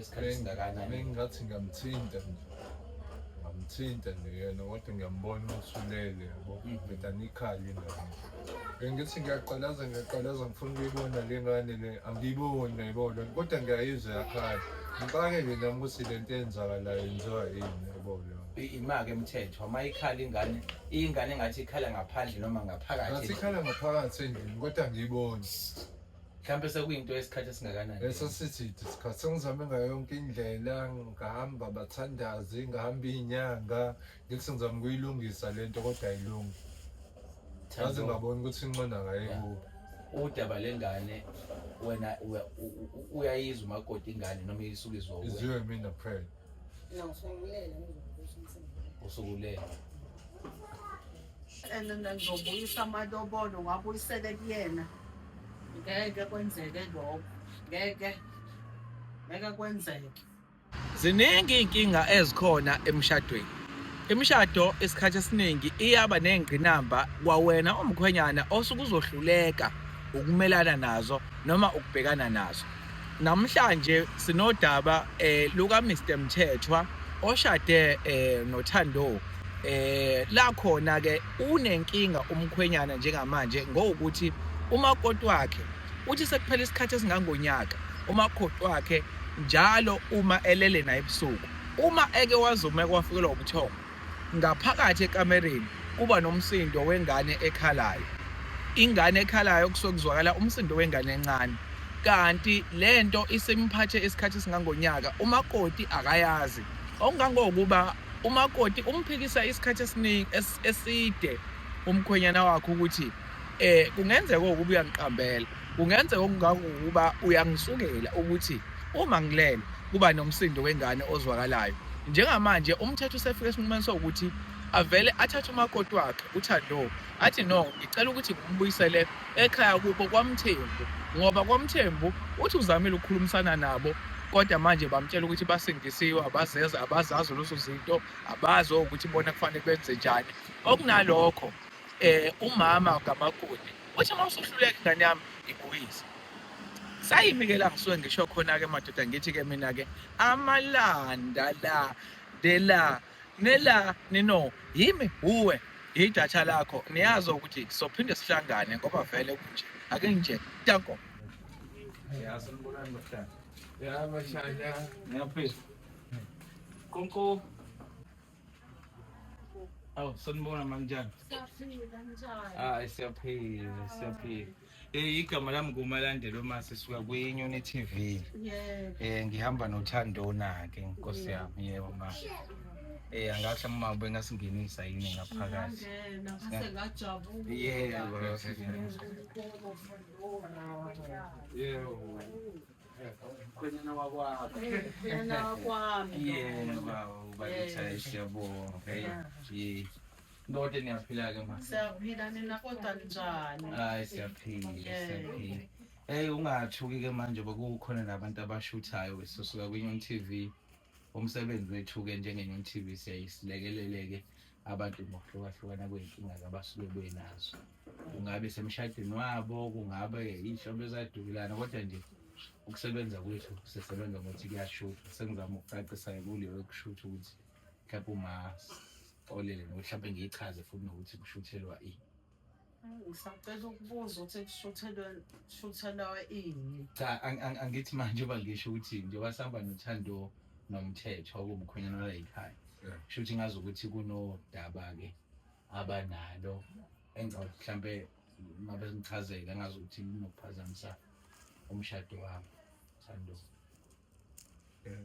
isikhathi esingakanani? Bengingathi ngiyamthinta nje. Ngamthinta nje yena kodwa ngiyambona ukuthi ulele yabo. Ngidana ikhali ingane. Bengithi ngiyaqalaza ngiyaqalaza ngifuna ukuyibona le ngane le angiyiboni yabo kodwa ngiyayizwa yakhala. Ngixake nje nami ukuthi le nto eyenzakalayo yenziwa yini yabo leyo. Ima-ke Mthethwa, uma ikhala ingane, ingane engathi ikhala ngaphandle noma ngaphakathi. Ngathi ikhala ngaphakathi endlini kodwa angiyiboni. Mhlawumbe sekuyinto yesikhathi esingakanani? Leso sithi isikhathi sengizame ngayo yonke indlela, ngahamba abathandazi, ngahamba iy'nyanga, ngithi ngizama ukuyilungisa le nto kodwa ayilungi. Ngaze ngabona ukuthi inqona ngayikuphi. Udaba lengane wena uyayizwa umakoti ingane noma isuke izwa kuwe? Izwiwe mina kuphela. Mina ngisukulele ngizobuyisa umsebenzi. Usukulele. And ngizobuyisa amalobolo ngabuyisele kuyena. Ngeke kwenzeke lokho. Ngeke. Ngeke kwenzeke. Ziningi iy'nkinga ezikhona emshadweni. Imishado isikhathi esiningi iyaba ney'ngqinamba kwawena umkhwenyana osuke uzohluleka ukumelana nazo noma ukubhekana nazo. Namhlanje sinodaba eh luka Mr Mthethwa oshade eh noThando eh la khona ke unenkinga umkhwenyana njengamanje ngokuthi umakoti wakhe uthi sekuphela isikhathi esingangonyaka umakoti wakhe njalo uma elele naye ebusuku uma eke wazumeka wafikelwa ubuthongo Ngaphakathi ekamereni kuba nomsindo wengane ekhalayo. Ingane ekhalayo kusuke kuzwakala umsindo wengane encane. Kanti le nto isimphathe isikhathi esingangonyaka, umakoti akayazi. Okungangokuba umakoti umphikisa isikhathi esiningi eside umkhwenyana wakhe ukuthi eh kungenzeka ukuba uyangiqambela, kungenzeka okungangokuba uyangisukela ukuthi uma ngilele kuba nomsindo wengane ozwakalayo. Njengamanje umthetho usefike esinqumeni sokuthi avele athathe umakoti wakhe uThando athi no ngicela ukuthi ngimbuyisele ekhaya kubo kwaMthembu ngoba kwaMthembu uthi uzamile ukukhulumisana nabo kodwa manje bamtshela ukuthi basindisiwe abazeza abazazi lezo zinto abazi ukuthi bona kufanele benze njani okunalokho eh umama kamakoti uthi uma usuhluleka ingane yami ibuyise Sayimi ke la ngisuke ngisho khona ke madoda ngithi ke mina ke amalanda la de la nela nino yimi uwe idatha lakho niyazi ukuthi sophinde sihlangane ngoba vele kunje ake nje danko Ya sanibonani bahlali. Ya bashaya. Ngiyaphila. Konko. Awu sanibona manjani? Siyaphila njani? Hayi siyaphila, siyaphila. Eh igama lami nguMalandela uma sisuka kwiNyoni TV. Yebo. Eh ngihamba noThando na-ke nkosi yami yebo ma. Eh angahle uma bengasingenisa yini ngaphakathi. Ngangena ngase ngajabula. Yebo. Yebo. Mkhwenyana wakwakho. Mkhwenyana wakwami. Yebo baba ubaletha siyabonga. Hey. Yeah. Ndoda niyaphila ke ma. Siyaphila nina kodwa njani? Hayi siyaphila, siyaphila. Hey ungathuki ke manje bekukhona nabantu abashuthayo sisuka kwiNyoni TV. Umsebenzi wethu ke njengeNyoni TV siyayisilekelele ke abantu ngokuhlukahlukana kwey'nkinga abasuke benazo. Kungabe semshadweni wabo, kungabe iy'hlobo ezadukilana kodwa nje ukusebenza kwethu sisebenza ngokuthi kuyashuthwa. Sengizama ukucacisa kuleyo yokushutha ukuthi mhlawumbe uma olele nokuthi mhlawumbe ngiyichaze futhi nokuthi kushuthelwa ini. Ngisacela ukubuza ukuthi kushuthelwe kushuthelwa ini. Cha angithi manje uba ngisho ukuthi njengoba sihamba noThando nomthetho okuwumkhwenyana wala ekhaya. Kusho ukuthi ngazi ukuthi kunodaba-ke abanalo engicabanga ukuthi mhlampe uma bengichazela ngazi ukuthi kunokuphazamisa umshado wami Thando. Yeah.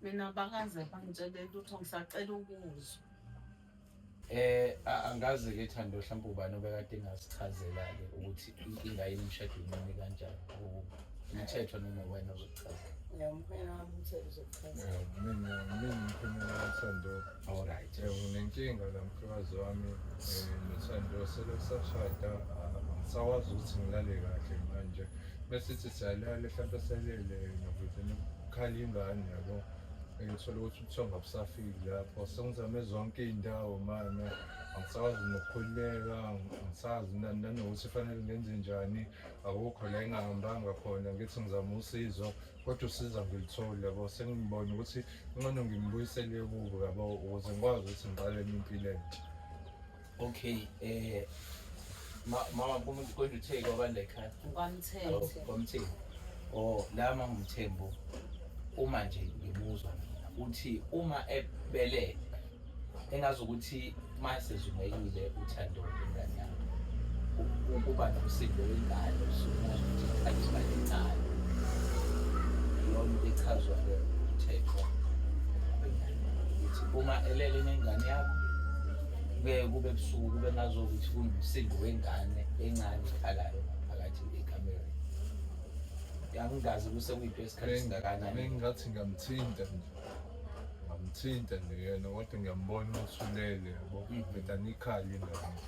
Mina bakaze bangitshele lutho ngisacela ukuzwa. Eh angazi ke Thando mhlawumbe ubani obekade engasichazela ke ukuthi inkinga yini emshadweni nini kanjani. Umthetho noma wena ozochaza. Ya umkhwenyana wami umthetho uzochaza. Yeah, mina mina umkhwenyana kaThando. All right. Nginenkinga la mkhwekazi wami noThando selokhu sashada angisakwazi ukuthi ngilale kahle manje. Mesithi siyalala mhlawumbe selele ngavele kukhala ingane yabo. Ngithola ukuthi ubuthongo abusafiki lapho. Sengizame zonke iy'ndawo mane, angisakwazi nokukhululeka, angisazi nanokuthi fanele ngenze njani. Akukho la engingahambanga khona, ngithi ngizama usizo kodwa usizo angilitholi yabo. Sengibona ukuthi ngcono ngimbuyisele kubo yabo, ukuze ngikwazi ukuthi ngiqale enye impilo entsha. Okay, mama kumuntu konje uthe kwabani la ekhaya? KwaMthetho. KwaMthembu. Oh, la mama uMthembu uma nje ngimuzwa mina uthi uma ebele engazi ukuthi masezumekile uthando ingane yakho kuba nomsindo wengane usuke ngazi ukuthi ikhala ingane encane. Iyona into echazwa-ke umthetho ukuthi uma elele nengane yakho kuye kube ebusuku kube ngazokuthi kunomsindo wengane encane ekhalayo ngaphakathi ekamereni. Angingazi kusekuyinto yesikhathi esingakanani. Bengingathi ngiyamthinta nje, ngamthinta nje yena kodwa ngiyambona ukuthi ulele yabo, but ikhali ingane.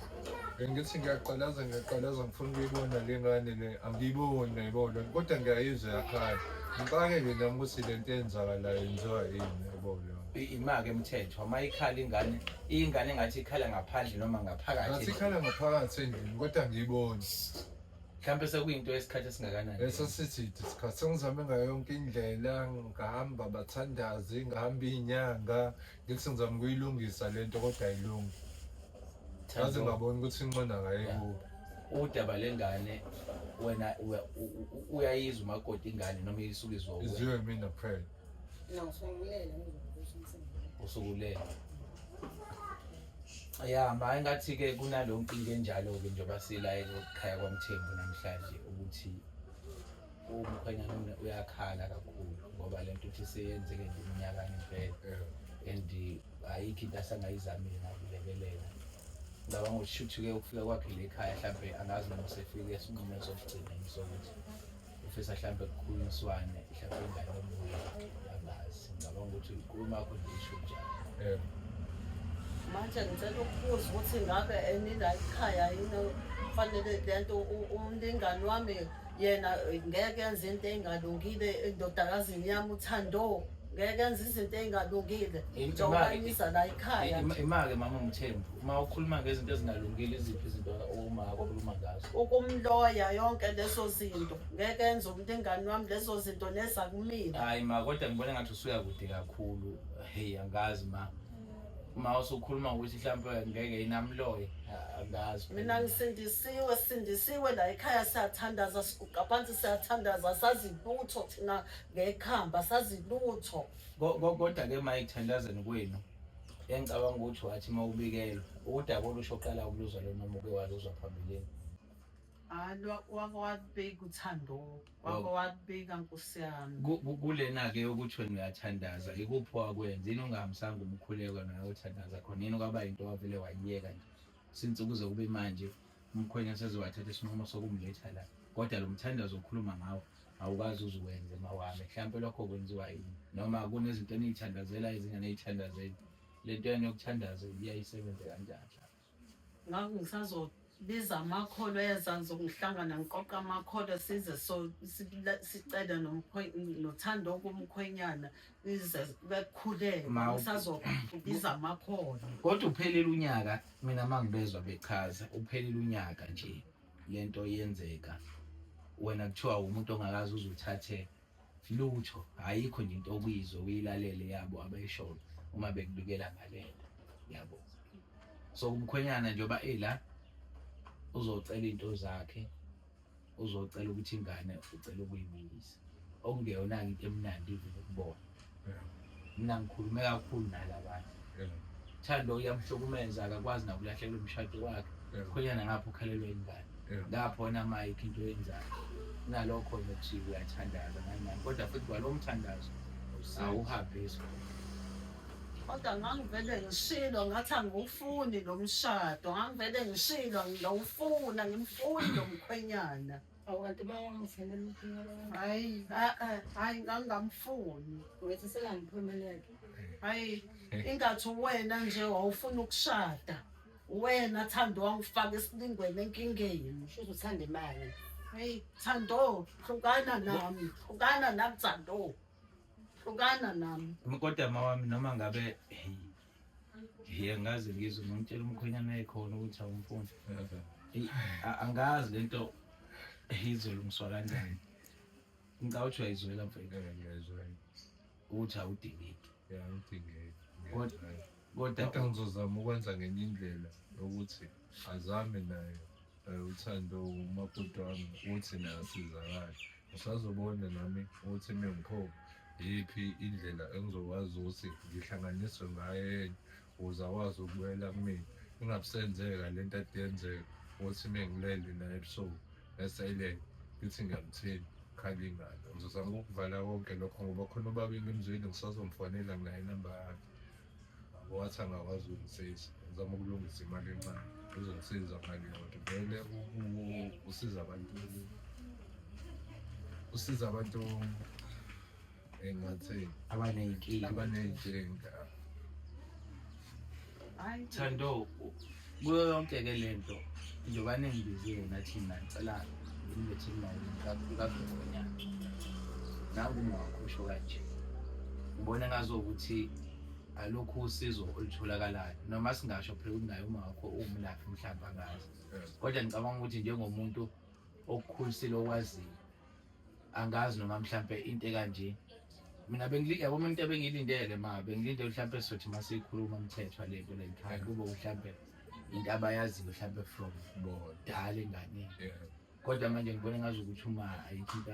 Bengithi ngiyaqalaza ngiyaqalaza ngifuna ukuyibona le ngane le, angiyiboni yayibona kodwa ngiyayizwa yakhala. Ngixakeke nami ukuthi le nto eyenzakalayo yenziwa yini yabo leyo. Ima-ke mthetho, uma ikhala ingane, ingane engathi ikhala ngaphandle noma ngaphakathi. Ngathi ikhala ngaphakathi endlini kodwa angiyiboni. Mhlawumbe sekuyinto yesikhathi esingakanani? Leso sithi isikhathi sengizame ngayo yonke indlela, ngahamba abathandazi, ngahamba iy'nyanga, ngithi ngizama ukuyilungisa le nto kodwa ayilungi. Ngaze ngabona ukuthi inqona ngayikubo. Udaba lengane wena uyayizwa umakoti ingane noma isuke izwa kuwe? Izwiwe mina kuphela. Mina ngisuke ngilele ngizwe ukuthi umsindo. Usukulele. Ya, ma engathi-ke kunalo nkinga enjalo-ke njengoba sila ekhaya kwaMthembu namhlanje ukuthi umkhwenyana uyakhala kakhulu ngoba le nto uthi seyenzeke nje iminyaka ngempela and ayikho into asangayizamile nakulekelela. Ngicabanga ukuthi shuthi-ke ukufika kwakhe le ekhaya hlampe angazi noma usefike esinqumeni sokugcina yini sokuthi ufisa hlampe kukhulunyiswane hlampe ingane ebuye angazi. Ngicabanga ukuthi inkulumo yakho nje isho njalo. Yebo. Manje ngicela ukubuza ukuthi ngabe enina ekhaya yini kufanele lento umlingani wami yena ngeke enze into engalungile endodakazini yami uThando ngeke enze izinto ey'ngalungile njengoba niza la ekhaya nje. Ima-ke mama uMthembu, uma ukhuluma ngezinto ezingalungile iziphi izinto uma ukhuluma ngazo? Ukumloya yonke lezo zinto ngeke enze umlingani wami lezo zinto neza kumina. Hayi ma, kodwa ngibona ngathi usuya kude kakhulu. Hey, angazi ma. Uma usukhuluma ukuthi mhlawumbe ngeke inamloye, angazi. Mina ngisindisiwe, sindisiwe la ekhaya siyathandaza, siguqa phansi siyathandaza, sazi lutho thina ngekhamba, sazi lutho. Kodwa-ke uma ekuthandazeni kwenu engicabanga ukuthi wathi uma ubikelwa udaba olusho oqala ukuluzwa lo noma uke waluzwa phambilini. Hayi, wake walubika uThando, wake walubika Nkosi yami. Kulena-ke yokuthi wena uyathandaza, ikuphi owakwenza? Yini ungahambisanga umkhuleko naye othandaza khona? Yini kwaba yinto owavele wayiyeka nje since kuze kube manje umkhwenya seze wathatha isinqumo sokumletha la, kodwa lo mthandazo okhuluma ngawo awukazi uzuwenze mawami. Mhlawumpe lokho kwenziwa yini? Noma kunezinto eniy'thandazela ezinganey'thandazeli? Le nto yenu yokuthandaza iyayisebenze kanjani? Ngakho ngisazobiza amakholwa eza ngizokuhlangana ngiqoqa amakholwa size so sicele noThando kumkhwenyana ize bekhuleke ngisazobiza amakholwa. Kodwa uphelile unyaka, mina uma ngibezwa bechaza uphelile unyaka nje lento yenzeka, wena kuthiwa umuntu ongakaze uze uthathe lutho, ayikho nje into okuyizwe uyilalele yabo abayishoyo uma bekubikela ngalento yabo. So umkhwenyana njengoba ela uzocela into zakhe, uzocela ukuthi ingane ucela ukuyibuyisa, okungeyona-ke into emnandi even ukubona. Mina ngikhulume kakhulu nalabantu. Thando uyamhlukumeza, akakwazi nakulahlekelwa umshado wakhe. Khwenyana ngapha ukhalelwa ingane. Ngapha wena mayikho into oyenzayo. Kunalokho nokuthi uyathandaza nani nani, kodwa futhi kwalowo mthandazo awuhambisi. Kodwa ngangivele ngishilo ngathi angiwufuni lo mshado, ngangivele ngishilo ngiyawufuna, ngimfuni lo mkhwenyana. Awu kanti uma wangifonela umkhwenyana wami. Hayi, eh, hayi ngangingamfuni. Wethu selangiphumelela yakhe. Hayi, ingathi wena nje wawufuna ukushada. Wena Thando wangifaka esilingweni enkingeni. Sho ukuthi uthanda imali. Hayi, Thando, hlukana nami, hlukana nami Thando. Hlukana nami. Kodwa mawami noma ngabe hey hey angaze ngizwe ngimtshela umkhwenyana ekhona ukuthi awumfuni. Hey, angazi lento izolungiswa kanjani. Ngicabanga ukuthi uyayizwela mfethu Eh, ngiyayizwela. ukuthi awudingeki. Ya, ngidingeke. Kodwa- Kodwa Kodwa ngizozama ukwenza ngenye indlela yokuthi azame naye uThando umakoti wami ukuthi naye asizakale. Usazobona nami ukuthi mengipho iyiphi indlela engizokwazi ukuthi ngihlanganiswe ngayo yena ukuze akwazi ukubuyela kumina. Ingabisenzeka le nto ade yenzeka ukuthi mengilele naye ebusuku eselele ngithi ngiyamthinta khala ingane. Ngizozama ukukuvala konke lokho ngoba khona ubaba engimzwile ngisazomfonela nginayo inamba yakhe. Wathi angakwazi ukungisiza, ngizama ukulungisa imali encane uzongisiza ngaleyo nto. Vele usiza abantu, usiza abantu engathi abaney'nkinga. Abaney'nkinga. Hayi. Thando, kuyo yonke-ke le nto njengoba ningibizile nathi mina ngicela ngilethe imali kaGonyana. Nangu umama usho kanje. Ngibona ngazokuthi alukho usizo olutholakalayo noma singasho phela ukuthi naye uma wakho uwumlaphi mhlawumbe angazi. Kodwa ngicabanga ukuthi njengomuntu okukhulisile okwaziyo angazi noma mhlampe into ekanje mina yabo into ebengiyilindele ma bengilindele mhlampe sothi uma siyikhuluma mthethwa le nto le ekhaya kube mhlampe into abayaziyo mhlampe from Bona. dala enganeni. Yeah. Kodwa manje ngibona ngazukuthi uma ayikho into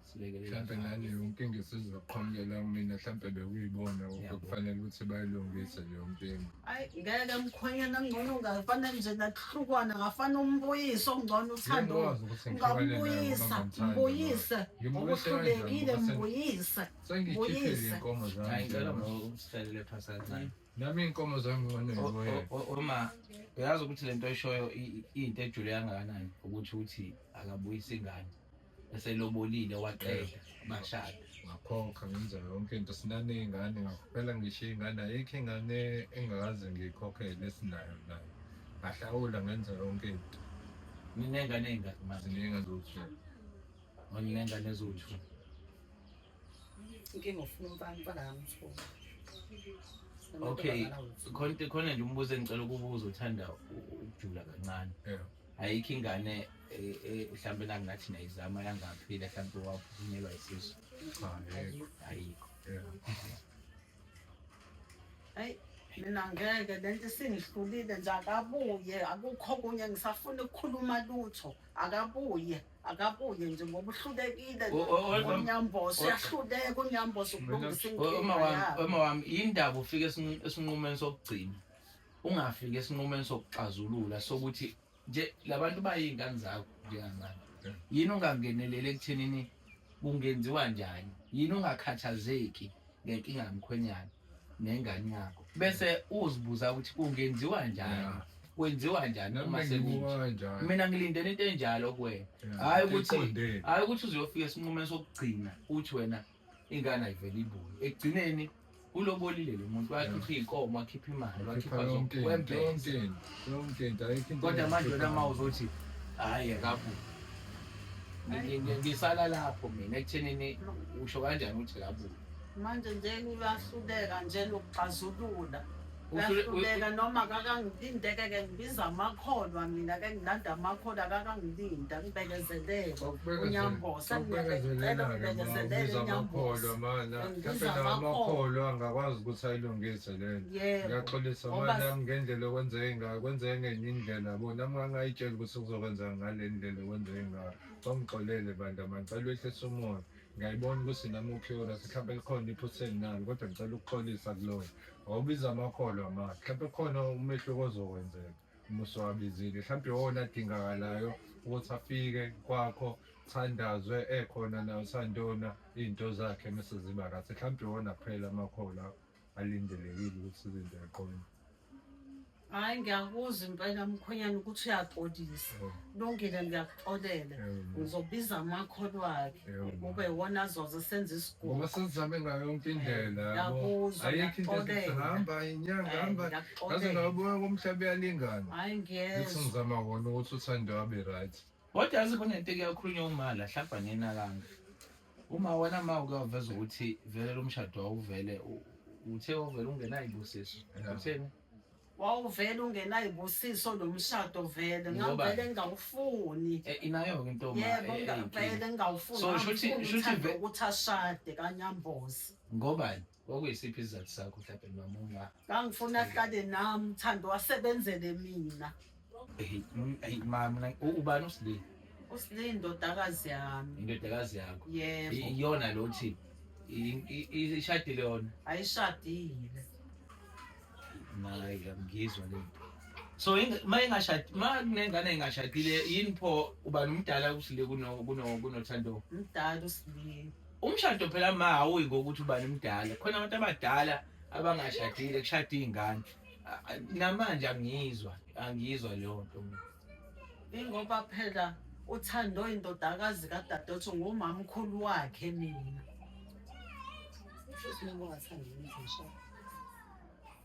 asilekelela Mhlampe ngayo. naleyo nkinga isizoqhamukela kumina, mhlampe bekuyibona okufanele ukuthi bayilungise leyo nkinga. Hayi ngeke mkhwenyana, ngcono ungafana nje nakuhlukwana, ngafana umbuyise ongcono uthando. Ngiyakwazi ukuthi ngihlukane naye ngoba Ungambuyisa, ngimthanda. mbuyise. Ngimbuyise kanjani Ngokuhlulekile ngoba mbuyise. sengiyikhiphile Mbuyise. iy'nkomo zami. Hayi, ngicela ma usihlalele phasi kancane. Nami iy'nkomo zami ngcono ngibuyele. Uma uyazi ukuthi lento oyishoyo iyinto ejule kangakanani ukuthi uthi akabuyise ingane eselobolile waqeda bashada. Ngakhokha ngenza yonke into, sinaney'ngane, ngakhokhela ngisho iy'ngane, ayikho ingane engakaze ngiyikhokhele esinayo nayo. Ngahlawula ngenza yonke into. Ninengane ey'ngaki manje? Siney'ngane eziwu-two. Ninengane eziwu-two. Inkinga ufuna umfana, umfana akamtholi. Okay, khona nje umbuzo engicela ukubuza uthanda ukujula kancane. Yeah. Ayikho ingane mhlambe nangathi nayizama yangaphila mhlambe waphuphunyelwa isisu? Cha, yekho. Ayikho. Yeah. Hayi mina ngeke, lento isingihlulile nje, akabuye, akukho okunye ngisafuna ukukhuluma lutho. Akabuye, akabuye nje ngoba uhlulekile uNyambosi, uyahluleka uNyambosi ukulungisa Uma inkinga wami, yakhe. uma wami, indaba ufike esinqumeni sokugcina, ungafiki esinqumeni sokuxazulula sokuthi nje labantu bayiy'ngane zakho njengamanje. Yini ungangeneleli ekuthenini kungenziwa njani? Yini ungakhathazeki ngenkinga yomkhwenyana nengane yakho? Bese uzibuza ukuthi kungenziwa njani? Kwenziwa njani Nami uma bengibuka sekunje? kanjalo. Mina ngilindele into enjalo kuwena. Yeah. Hhayi ukuthi Eqondile. hhayi ukuthi uzofika esinqumeni sokugcina uthi wena ingane ayivele ibuye. Ekugcineni ulobolile lo muntu, wakhipha iy'nkomo, wakhipha imali, Wakhipha wakhipha yonke into, wembesa. yonke into, yonke into, ayikho into Kodwa manje wena engakhipha. uma uzothi hhayi akabuyi. Ngisala lapho mina ekuthenini usho kanjani ukuthi akabuyi? Manje nje uyahluleka nje lokuxazulula. Uhlule- Uyahluleka noma akakangilinde-ke, ngibiza amakholwa mina ke, ngilanda amakholwa, akakangilinde, ngibekezelele. uNyambosi, Ukubekezelela-ke ma, ngibekezelele ubiza uNyambosi. amakholwa mana. Ngibiza Mhlawumbe nawo amakholwa. amakholwa angakwazi ukuthi ayilungise le nto. Yebo. Ngiyaxolisa Ngoba ma, nami ngendlela okwenzeke ngayo, kwenzeke ngenye indlela yabo. Nami ngangayitshela ukuthi kuzokwenzeka ngale ndlela okwenzeke ngayo. Bangixolele bandla mani, ngicela wehlise umoya. Ngiyayibona ukuthi nami u-curious, mhlawumbe likhona iphutha enginalo, kodwa ngicela ukuxolisa kulona. Awubiza amakholwa ma, mhlawumbe khona umehluko ozokwenzeka uma usuwabizile. Mhlawumbe iwona adingakalayo ukuthi afike kwakho, thandazwe ekhona nayo Santona, iy'nto zakhe mese ziba right. Mhlawumbe iwona kuphela amakholwa alindelekile ukuthi izinto ziqonde. Hhayi ngiyakuzwa impela mkhwenyana ukuthi uyaxolisa. Lungile, ngiyakuxolela. Ngizobiza amakholwa akhe. Kube iwona azoze senze isigugu. Ngoba sesizame ngayo yonke indlela yabo. Ngiyakuzwa, Ayikho into ethi ngiyakuxolela. hamba inyanga hamba. Ngaze Ngiyakuxolela. ngabuka komhlaba uyalingana. Hhayi Ngithi ngiyezwa. ngizama kona ukuthi uThando abe right. Kodwa yazi kunento eke yakhulunywa umala mhlawumbe anginakanga. Uma wena ma uke waveza ukuthi vele lo mshado wawuvele uthe wawuvele ungenayibusiso. Utheni? Wawuvele ungenayibusiso lo mshado vele, Ngoba- ngavele ngingawufuni. Inayo-ke intombi. Yebo, ngavele ngingawufuni. So, shuthi- Ngangifuna shuthi uthando ukuthi ashade kaNyambozi. Ngobani? Kwakuyisiphi isizathu sakho mhlawumbe noma unga Ngangifuna ahlale nami uThando asebenzele mina. Hey, ma mina ubani uSli? USli indodakazi yami. Indodakazi yakho. Yebo. Iyona lo thi ishadile yona. Ayishadile. Hayi, ngizwa le nto. So ma ingashadi, ma kunengane engashadile yini pho ubani umdala uSli kuno kuno kunoThando? Umdala uSli. Umshado phela ma awuyi ngokuthi ubani umdala. Khona abantu abadala abangashadile kushada izingane. Namanje angiyizwa, angiyizwa leyo nto mina. Ingoba phela uThando indodakazi kadadewethu ngumamkhulu wakhe mina. Futhi noma ungathandi ukuthi ngishade.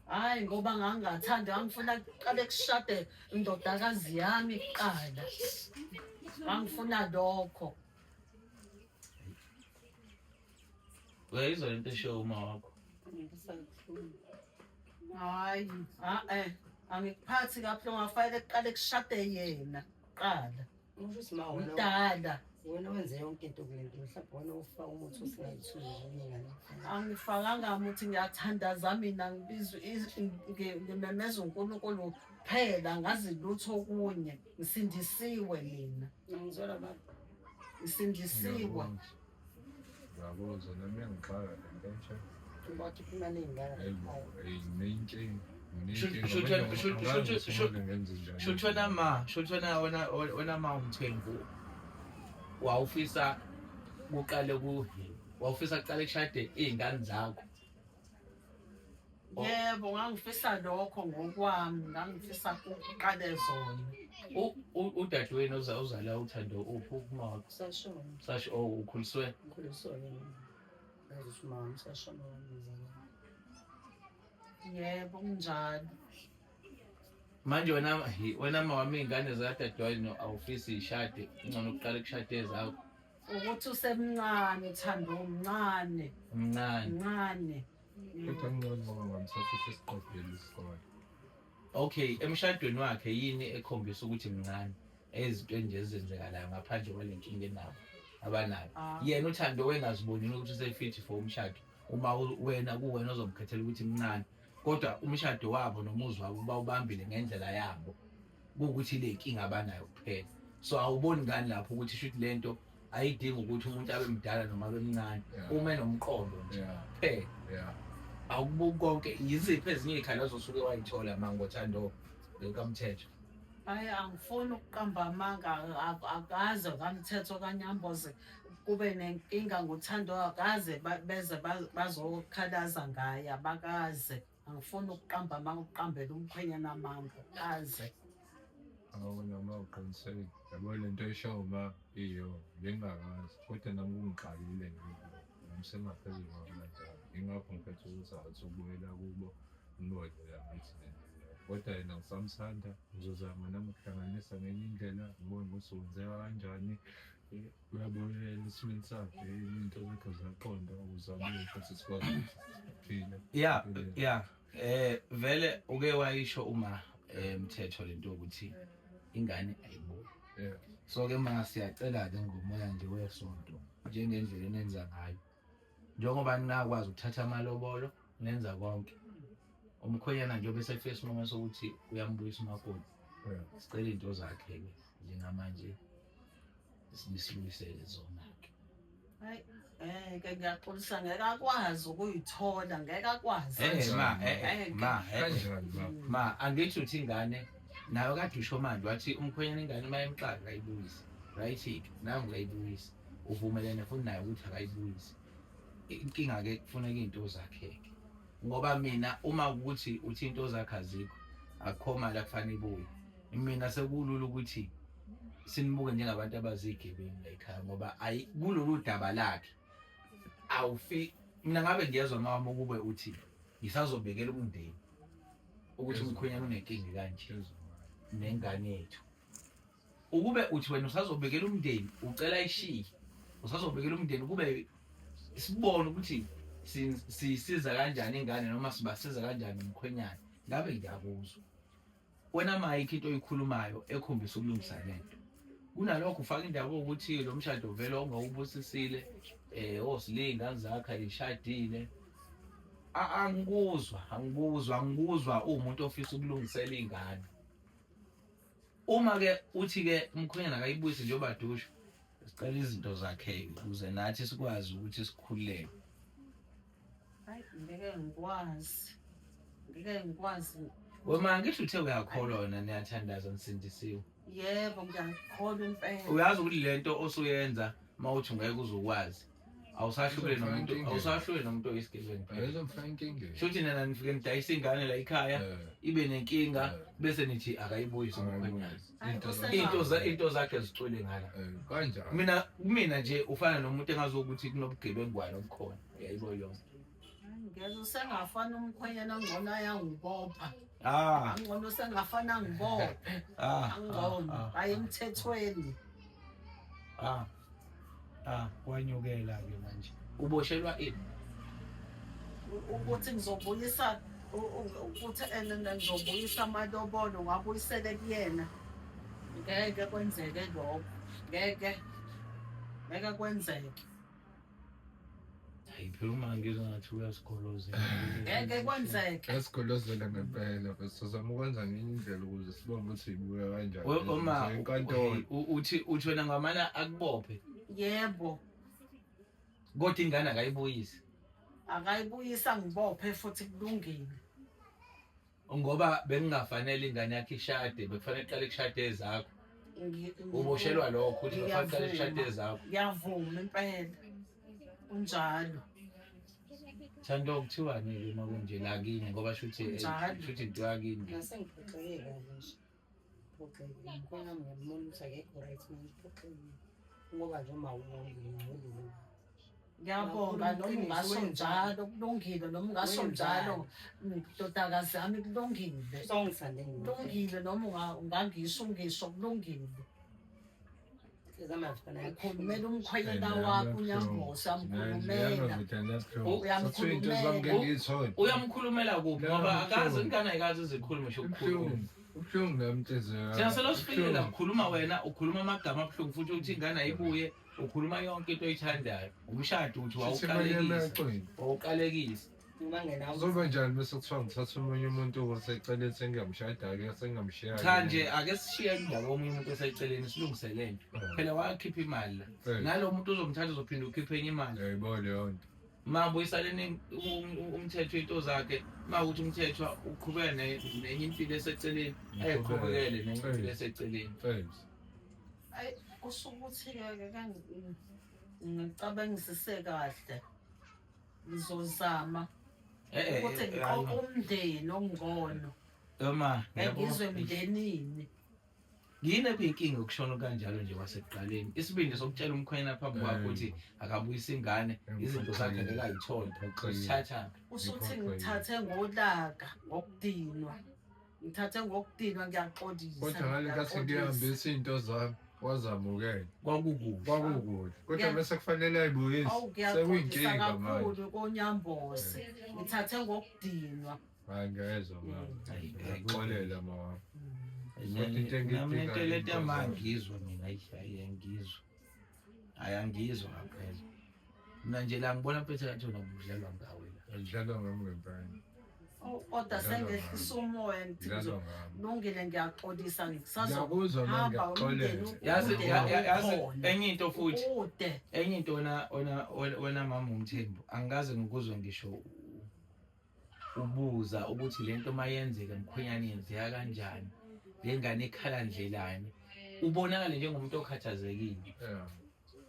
Hhayi ngoba ngangingathandi, ngangifuna kuqale kushade indodakazi yami kuqala. Ngangifuna lokho. Uyayizwa lento eshiwo uma wakho? Hhayi, a-e, angikuphathi kabuhlungu, ngafanele kuqale kushade yena kuqala. Usho ukuthi ma wena Mdala. wena wenze yonke into kule nto, mhlawumbe wena ufaka umuthi usingayithuki nje ingane. Angifakanga muthi, ngiyathandaza mina, ngibizwa ngimemeza uNkulunkulu kuphela, ngazi lutho okunye. Ngisindisiwe mina. Ngizwela baba. Ngisindisiwe. Ngiyakuzwa nami iyangixaka le nto nje. Wakhipha imali ey'ngaka. Hayi, nginenkinga. Nginenkinga. Shuthi wena ma, shuthi wena wena wena ma uMthembu wawufisa kuqale ku wawufisa kuqale kushade iy'ngane zakho. Yebo, ngangifisa lokho ngokwami, ngangifisa kuqale zona. Udadewenu ozala uThando uphi uma wakho? Usashona. Sasho, oh, ukhuliswe. Ngikhuliswe mina. Ngazi ukuthi umama wami usashona wangizala. Yebo, kunjalo. Manje wena wena ma wami iy'ngane zikadadewenu awufisi y'shade, ngcono kuqale kushade ezakho. Ukuthi usemncane uThando, umncane. Umncane. Mncane. Kodwa ngcono ngoba ngamthatha sesiqedile isikole. Okay, emshadweni wakhe yini ekhombisa ukuthi mncane ezintweni nje ezenzekalayo ngaphandle kwale nkinga enabo abanayo? Yena uThando wengazibonile ukuthi usefithi for umshado, uma wena kuwena ozomkhethela ukuthi mncane, kodwa umshado wabo nomuzi wabo bawubambile ngendlela yabo, kuwukuthi le nkinga abanayo kuphela. So awuboni ngani lapho ukuthi shuthi lento ayidingi ukuthi umuntu abe mdala noma abe mncane, uma enomqondo nje kuphela. Awukubuki konke. Yiziphi ezinye iy'khala ozosuke wayithola ma ngoThando likaMthetho? Hhayi, angifuni ukuqamba amanga, akaze kaMthetho kaNyamboze kube nenkinga ngoThando, akaze beze bazokhalaza ngaye, abakaze. Angifuni ukuqamba amanga, ukuqambela umkhwenyana amanga, akaze. Awona ma uqiniseke. Yabo le nto eshawo ma iyo bengingakazi, kodwa nami kungixakile nje. Nami sengaphezulu kwamandla. Yingakho ngikhetha ukuthi athi ukubuyela kubo ngibone la ngithi le nto. Kodwa yena ngisamthanda, ngizozama nami ukuhlanganisa ngenye indlela, ngibone ukuthi wenzeka kanjani. Uyabonela esimeni sakhe, into zakhe ziyaqonda ukuze abuye futhi sikwazi ukuthi siphile. Yeah, yeah. Vele uke wayisho uma Mthetho lento yokuthi ingane ayibuyi. So ke ma siyacela ke ngomoya nje wesonto njengendlela enenza ngayo. Njengoba ninakwazi ukuthatha amalobolo nenza konke. Umkhwenyana nje bese efika isinqumo sokuthi uyambuyisa umakoti. Sicela into zakhe ke njengamanje sibuyisele zona ke. Hayi, ke ngiyaxolisa, ngeke akwazi ukuyithola, ngeke akwazi. Ma, ma, ma, angithi uthi ingane nayo kade usho manje wathi umkhwenyana ingane uma emxaka akayibuyisi. Right-ke, nawe ngayibuyisa. Uvumelene futhi naye ukuthi akayibuyisi. Inkinga ke kufuneka izinto zakhe ke. Ngoba mina uma ukuthi uthi into zakhe azikho, akukho mali akufanele ibuye. Mina sekulula ukuthi sinibuke njengabantu abazigebengu la ekhaya, ngoba ayi kulolu daba lakhe awufi. Mina ngabe ngiyezwa mama ukube uthi ngisazobekela umndeni ukuthi umkhwenyana unenkinga kanje nengane yethu. Ukube uthi wena usazobekela umndeni ucela ishiye. Usazobikela umndeni kube sibone ukuthi siyisiza kanjani ingane noma sibasiza kanjani umkhwenyana. Ngabe ngiyakuzwa. Wena Mike into oyikhulumayo ekhombisa ukulungisa lento. Kunalokho ufaka indaba ukuthi lo mshado vele ongawubusisile osile ingane zakhe ayishadile. Angikuzwa, angikuzwa, angikuzwa uwumuntu ofisa ukulungisela ingane. Uma ke uthi ke umkhwenyana akayibuyise njengoba dusho, sicela izinto zakhe ukuze nathi sikwazi ukuthi sikhululeke. Hayi ngeke ngikwazi. Ngeke ngikwazi. Wema ngisho uthe uyakholwa wena niyathandaza nisindisiwe. Yebo ngiyakholwa impela. Uyazi ukuthi lento osuyenza mawuthi ngeke uzokwazi. Awusahlukile nomuntu, awusahlukile nomuntu oyisigebengu phela. Ayizomfaka enkingeni. Shuthi nina nifike nidayisa ingane la ekhaya ibe nenkinga bese nithi akayibuyise umkhwenyana. Into Into zakhe zicwile ngala. Kanjani? Mina kumina nje ufana nomuntu engazi ukuthi kunobugebengwana obukhona. Uyayibo yonke. Ngeke usengafana umkhwenyana ngcono ayangibopha. Ah, Angcono usengafana ngibophe. ah. Angcono ah, ayi emthethweni. Ah. Ah, kwanyukela ke manje. Uboshelwa ini? Ukuthi ngizobuyisa ukuthi ene ngizobuyisa amalobolo ngabuyisele kuyena. Ngeke kwenzeke lokho. Ngeke. Ngeke kwenzeke. Hayi phela uma ngizwa ngathi uyasigolozela. Ngeke kwenzeke. Yasigolozela ngempela bese sizama ukwenza ngenye indlela ukuze sibone ukuthi ibuya kanjani. Uma enkantolo. uthi wena ngamana akubophe Yebo. kodwa ingane akayibuyisi Akayibuyisa ngibophe futhi kulungile. ngoba bengingafanele ingane yakhe ishade, bekufanele iqale kushade ezakho. Uboshelwa lokho ukuthi bekufanele iqale kushade ezakho. Ngiyavuma impela. Unjalo. Thando kuthiwani-ke uma kunje la kini ngoba shuthi Kunjalo. shuthi into yakini. Ngase ngiphoxeke kabi nje. Ngiphoxekile. Umkhwenyana wami ngiyambona ukuthi akekho right manje uphoxekile. Ngoba nje uma ungcolile. Ngiyabonga noma ungasho njalo kulungile noma ungasho njalo ndodakazi yami kulungile. Usawungithande mina. Kulungile noma ungangisho ungisho kulungile. Sizama mfana. Ukhulumela umkhwenyana wakho uNyambosi uyamkhulumela. Into zami ngeke ngiyithole. Uyamkhulumela kuphi ngoba akazi ingane ayikazi izikhulume ngisho ukukhuluma. Ubuhlungu. Ubuhlungu nami inhliziyo. Thina selosifikile la kukhuluma wena ukhuluma amagama abuhlungu futhi uthi ingane ayibuye ukhuluma yonke into oyithandayo. Umshado uthi wawuqalekisa. Wawuqalekisa. Uma ngenawo. Kuzoba njani bese kuthiwa ngithatha omunye umuntu oseceleni sengiyamshada-ke sengingamshiya. Cha nje ake sishiye indaba omunye umuntu oseceleni silungise le nto. Phela wakhipha imali la. Nalo muntu uzomthatha uzophinda ukhiphe enye imali. Yayibona leyo nto. Mabuyisaleni umthetho into zakhe makuthi umthetho uqhubeka nenye impilo eseceleni ayiqhubekele nenye impilo eseceleni. Thanks. Ayi kusho ukuthi-ke ke ngicabangisise kahle. Ngizozama ukuthi ngiqoqe umndeni ongcono. Noma Ngizwe emndenini. Yini ekuyinkinga ukushona kanjalo nje kwasekuqaleni? Isibindi sokutshela umkhwenyana phambi kwakho ukuthi akabuyise ingane, izinto zakhe ngeke ayithole. Usithatha Usuthi ngithathe ngolaka, ngokudinwa. Ngithathe ngokudinwa ngiyaxolisa. Kodwa ngale nkathi ngihambisa iy'nto zami wazamukela. Kwakukuhle. Kwakukuhle. Kodwa bese kufanele ayibuyise. Awu ngiyaxolisa Sekuyinkinga manje. kakhulu koNyambose. Ngithathe ngokudinwa. Hayi ngiyezwa mama. Hayi, Ngiyaxolela mama. Kodwa into Nami engiyidingayo lento lento into zami. yamangizwa mina hayi angizwa. Hayi angizwa ngaphela. Mina nje la ngibona mfethu ngathi wena udlalwa ngawe la. Ngidlalwa ngami ngempela. Oh, kodwa sengehlisa umoya ngithi Ngidlalwa ngami. kulungile ngiyaxolisa Ngiyakuzwa mina ngisazohamba ngiyakuxolela. umndeni Yazi umndeni yazi ukhona. enye into futhi Ukude. enye into wena wena wena mama uMthembu angikaze ngikuzwe ngisho ubuza ukuthi lento mayenzeka mkhwenyane yenzeka kanjani le ngane ikhala ndlelani ubonakale njengomuntu okhathazekile Yeah.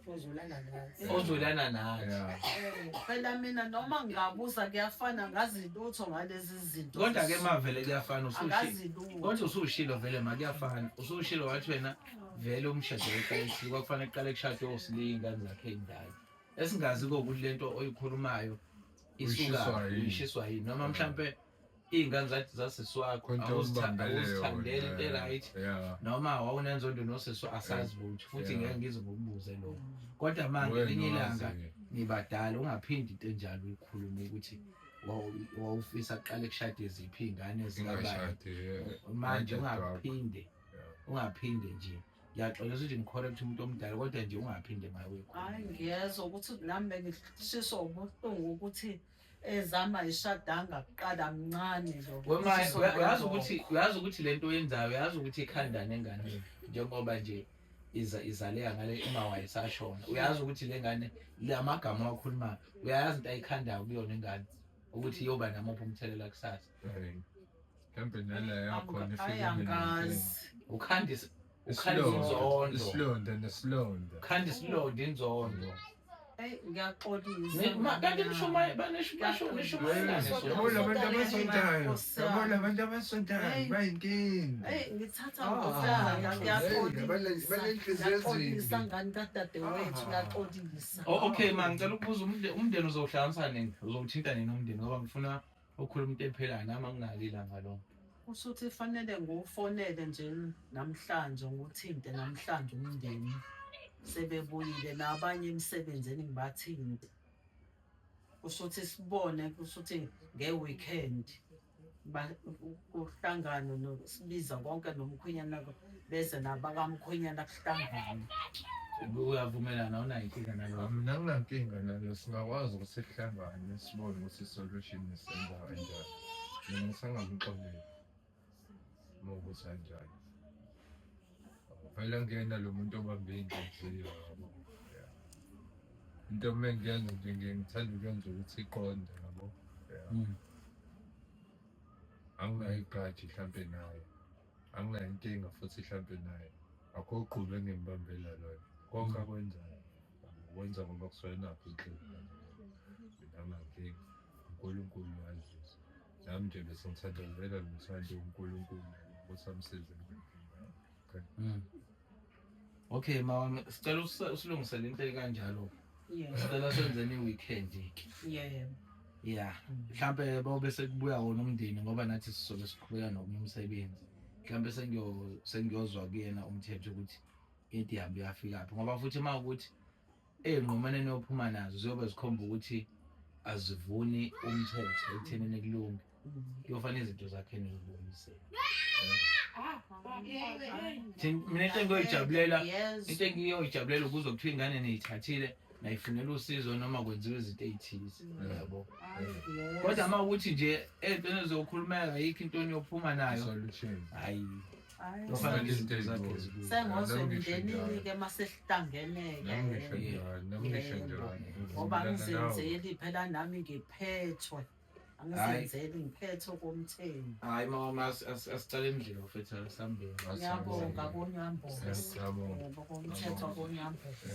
Uzulana nathi. ozwelana nathi Yeah. Phela mina noma ngingabuza kuyafana ngazi lutho ngalezi zinto. kodwa ke mavele kuyafana usushilo Angazi lutho. kodwa usushilo vele ma kuyafana usushilo wathi wena vele umshado weqalisile kwakufanele kuqale kushade osile iy'ngane zakhe ey'ndala esingazi kokuthi lento oyikhulumayo isuka Uyishiswa yini. uyishiswa yini noma mhlampe Iy'ngane zathi zasisi wakho Khonto umbambele awuzithandeli into yona, e-right yeah. noma wawunenzondo nosisi asazi lutho futhi Yeah. ngeke ngize ngokubuze lokho. Kodwa manje Wena ngelinye ilanga wazi. nibadala ungaphindi into enjalo uyikhulume ukuthi wawufisa kuqale kushade ziphi iy'ngane zikabani. Ingashadi, yeah. Manje Manje dog. ungaphinde Yeah. ungaphinde nje. Ngiyaxolisa ukuthi ngi-correct umuntu omdala kodwa nje ungaphinde maye Hayi uyikhulume. ngiyezwa ukuthi nami bengishiswa ubuhlungu ukuthi ezama ishadanga kuqala mncane lo. Wema Ngishiswa uyazi ngalokho. ukuthi uyazi ukuthi lento oyenzayo uyazi ukuthi ikhandane engane njengoba nje iza izaleka ngale uma wayesashona uyazi ukuthi le ngane lamagama awakhulumayo uyayazi into ayikhandayo kuyona ingane ukuthi iyoba namuphi umthelela kusasa. Hey. Mhlawumbe nala yakhona ifike Hayi angazi. Ukhandisa ukhandisa inzondo Isilonda nesilonda. ukhanda isilonda inzondo. Hey ngiyaxolisa. Kanti nishumaye nishumayelane. Yabo labantu abasontayo, yabo labantu abasontayo Hey. bayinkinga. Hey ngithatha Ah, ngokuthanda hey, ngiyaxolisa. banenhliziyo Ngiyaxolisa ezimbi. ngani kadadewethu Ah. ngiyaxolisa. Oh, okay ma ngicela ukubuza umndeni uzowuhlanganisa nini? Uzowuthinta nini umndeni ngoba ngifuna ukukhuluma into ephelelayo nami anginalo ilanga lo. Kusho ukuthi fanele ngiwufonele nje namhlanje ngiwuthinte namhlanje umndeni. Sebebuyile nabanye emsebenzini ngibathinte. Kusho ukuthi sibone kusho ukuthi nge-weekend kuhlangane sibiza konke nomkhwenyana beze nabakamkhwenyana kuhlangane. Uyavumelana awunayo inkinga nalokho? Mina anginankinga nalo, singakwazi ukuthi sihlangane sibone ukuthi i-solution isenza kanjani. Mina ngisangamxoleli uma ukuthi kanjani. Vele ngiyena lo muntu obambe inhliziyo yabo. Yeah. Into uma ngiyenza nje ngiye ngithanda ukuyenza ukuthi iqonde yabo. Yeah. Anginayo igaji hlampe naye. Anginayo inkinga futhi hlampe naye. Akho gqubu engimbambela loyo. Konke akwenzayo ukwenza ngoba kusuke nakho inhliziyo. Mina anginankinga. uNkulunkulu wazi. Nami nje bese ngithandazela ngithanda uNkulunkulu ukuthi amsize. Okay. Okay mama sicela usilungisele into ekanjalo. Yebo. Sicela senzeni i-weekend ke. Yebo. Yeah. Mhlambe babe sekubuya wona umndeni ngoba nathi sizobe siqhubeka nokunye umsebenzi. Mhlambe sengiyozwa kuyena umthetho ukuthi into ihambe iyafikaphi ngoba futhi uma ukuthi ey'nqumane eniyophuma nazo ziyobe zikhomba ukuthi azivuni umthetho ekuthenini kulunge. Kuyofanele izinto zakhe nizilungise. Mina into engiyoyijabulela Yes. into engiyoyijabulela ukuzwa kuthiwa ingane niyithathile nayifunela usizo noma kwenziwe izinto ey'thize yabo. Yes. Kodwa uma ukuthi nje ey'ntweni ezizokhulumeka ayikho into eniyophuma nayo Solution. hhayi Hayi, kuyofanele Izinto izinto zakhe ey'nkulu. zilunge. Sengozwe Nami ngisho emndenini njalo. ke masehlangeneke. Nami ngisho njalo, nami ngisho Yebo. njalo. Ngoba Ngivumelana nawe. angizenzeli phela nami ngiphethwe. Angizenzeli ngiphethwe komtheni. Hhayi mama asicale indlela mfethu asihambeni. Ngiyabonga konyambosi. Siyabonga. Yebo komthetho konyambosi.